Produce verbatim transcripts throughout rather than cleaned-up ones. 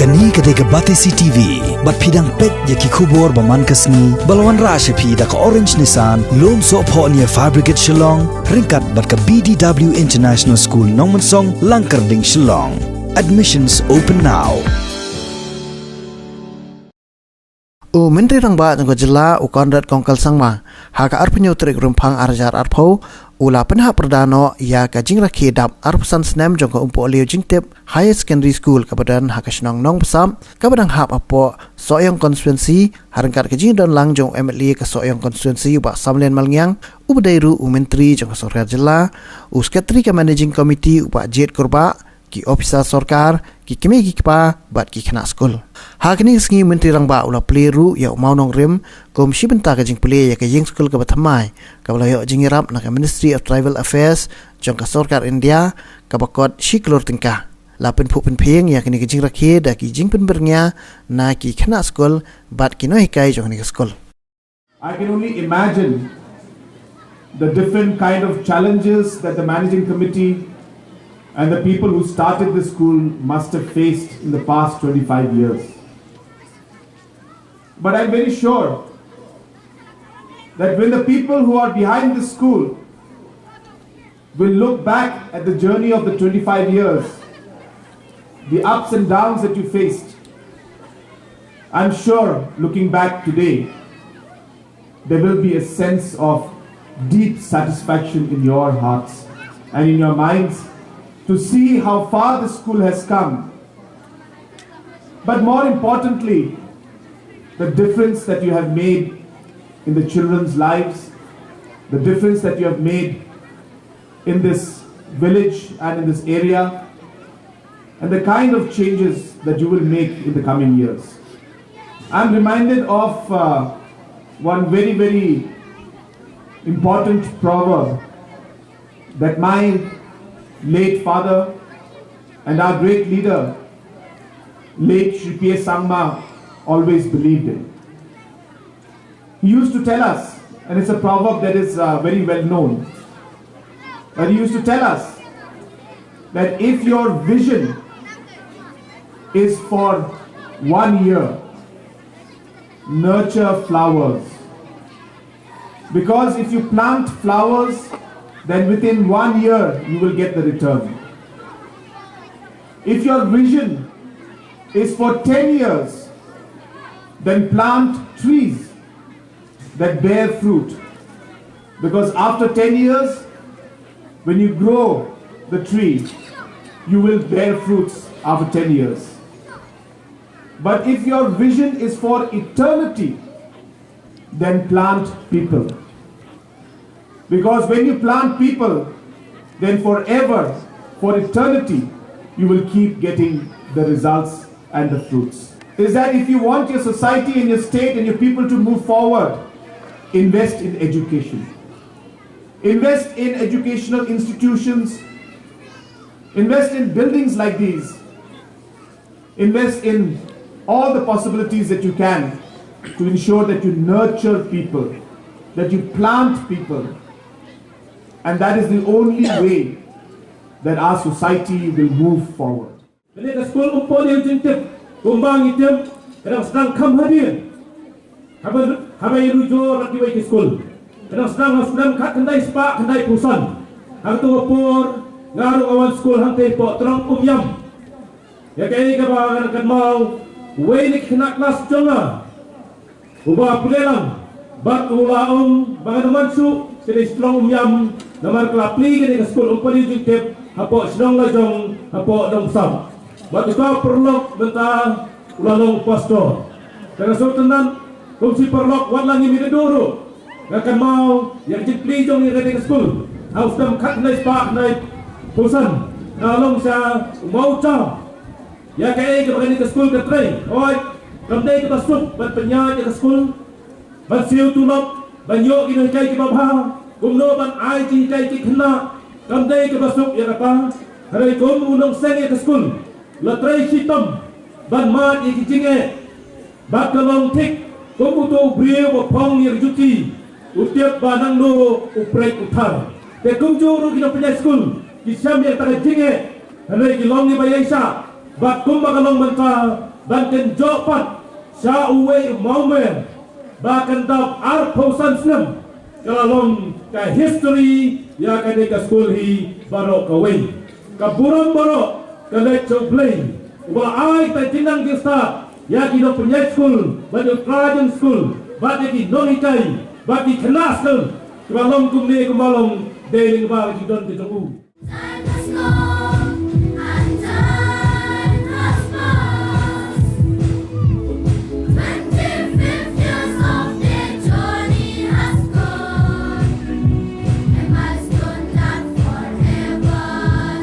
Kane ka dei ka Batesi T V, bad phi dang peit ïa ki khubor ba man ka sngi, ba la wanrah sha phi da ka Orange Nissan, Lumsohphoh near Fire Brigade Shillong, ryngkat bad ka B D W International School Nongmensong, Langkyrding, Shillong. Admissions open now. U Myntri Rangbah jong ka jylla, u Conrad Kongkal Sangma, ha ka arphew hynñiew tarik Rymphang ar hajar arphew, u la pynhap pyrda noh ïa ka jingrakhe dap arphew san snem jong ka Umpohliew Jingtip Higher Secondary School kaba don ha ka shnong Nongbsap, kaba dang hap hapoh Sohiong Constituency, ha ryngkat ka jingdon lang jong u M L A ka Sohiong Constituency, u Bah Samlen Malngiang, uba dei ruh u Myntri jong ka Sorkar Jylla, u Secretary ka Managing Committee, u Bah Jied Kurbah, ki ophisar sorkar, ki kmie ki kpa, bad ki khynnah skul. Ha kane ka sngi u Myntri Rangbah u la plie ruh ïa u mawnongrim kum shi bynta ka jingplie ïa ka ïing skul kaba thymmai, kaba la ïoh jingïarap na ka Ministry of Tribal Affairs jong ka Sorkar India, kaba kot shi klur tyngka. La pynphuh pynphieng ïa kane ka jingrakhe da ki jingpynbyrngia na ki khynnah skul bad ki nonghikai jong kane ka skul. I can only imagine the different kind of challenges that the managing committee and the people who started the school must have faced in the past twenty-five years. But I'm very sure that when the people who are behind the school will look back at the journey of the twenty-five years, the ups and downs that you faced, I'm sure, looking back today, there will be a sense of deep satisfaction in your hearts and in your minds to see how far the school has come. But more importantly, the difference that you have made in the children's lives, the difference that you have made in this village and in this area, and the kind of changes that you will make in the coming years. I'm reminded of uh, one very, very important proverb that my late father and our great leader, late Shri P A Sangma, always believed in. He used to tell us, and it's a proverb that is uh, very well known, but he used to tell us that if your vision is for one year, nurture flowers. Because if you plant flowers, then within one year you will get the return. If your vision is for ten years, then plant trees that bear fruit. Because after ten years, when you grow the tree, you will bear fruits after ten years. But if your vision is for eternity, then plant people. Because when you plant people, then forever, for eternity, you will keep getting the results and the fruits. Is that if you want your society and your state and your people to move forward, invest in education. Invest in educational institutions. Invest in buildings like these. Invest in all the possibilities that you can to ensure that you nurture people, that you plant people. And that is the only way that our society will move forward. Kane ka skul Umpohliew Jingtip, kumba ngi tip, ka dang sdang kham hadien. Haba, haba ïa nujor na kiwei ki skul, ka dang sdang ha u snem khatkhyndai spah khyndaiphew san. Ha kato ka por nga ruh nga wan skul hangtei hapoh Tnad Umïam. Ïa kaei kaba nga kynmaw, uwei na ki khynnah klas jong nga uba pule lang bad u la ong ba ngan wan shuh sha Tnad Umïam namar ka la plie kane ka skul Umpohliew Jingtip hapoh shnong Lajong hapoh Nongbsap. Bad uta u paralok mynta u la long pastor. Te nga sngewtynnat kum shi paralok wat la ngim ïa kdew ruh, nga kynmaw ïa ka jingplie jong ngi ïa kane ka skul ha u snem khatkhyndai spah khyndaiphew san. Nga long sha u maw u tam ïa kaei kaba kane ka skul ka trei. Hooid, kam dei kaba suk ban pynïaid ïa ka skul, ban siew tulop, ban ïoh ki nonghikai kiba bha, kumno ban ai jinghikai ki khynnah. Kam dei kaba suk ïa kata. Hynrei kum u nongseng ïa ka skul, la trei shitom ban mad ïa ki jingeh. Bad ka long thik kum uto u briew ba phong ïa ka juti, u tip ba nangno u prek u thar. Te kumjuh ruh ki nongpynïaid skul ki shem ïa kata ka jingeh, hynrei ki long kiba ïaishah. Bad kumba ka long mynta ban kynjoh pat sha uwei u mawmer ba kan dap arphew san snem, ka la long ka history ïa kane ka skul hi baroh kawei. Ka burom baroh ka leit sha U Blei uba la ai ka jingnang jingstad ïa ki nongpynïaid skul bad u trai jong skul bad ïa ki nonghikai bad ki khynnah skul kiba long kumne kumba long dei lyngba ka jingdon ka jong u. Time has gone and time has passed. Twenty-fifth years of their journey has gone. A milestone that forever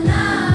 lasts.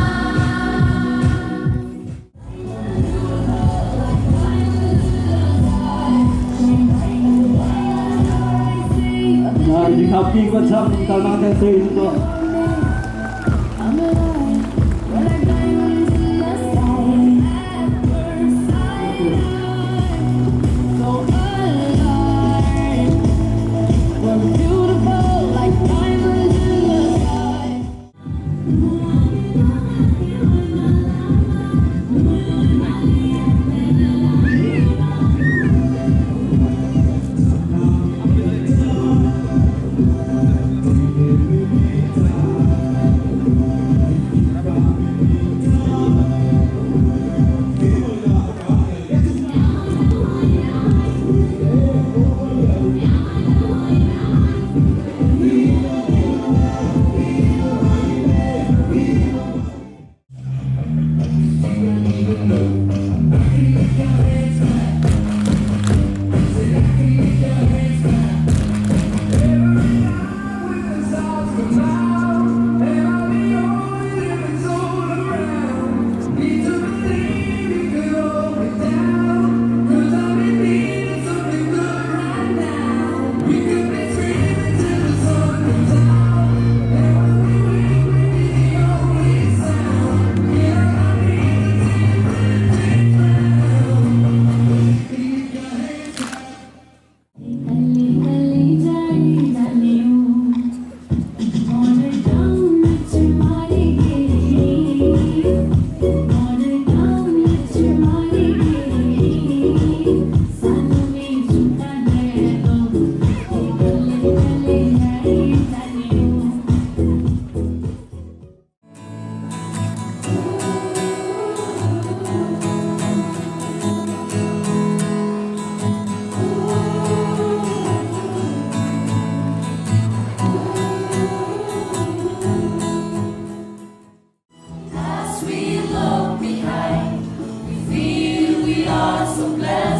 As we look behind, we feel we are so blessed.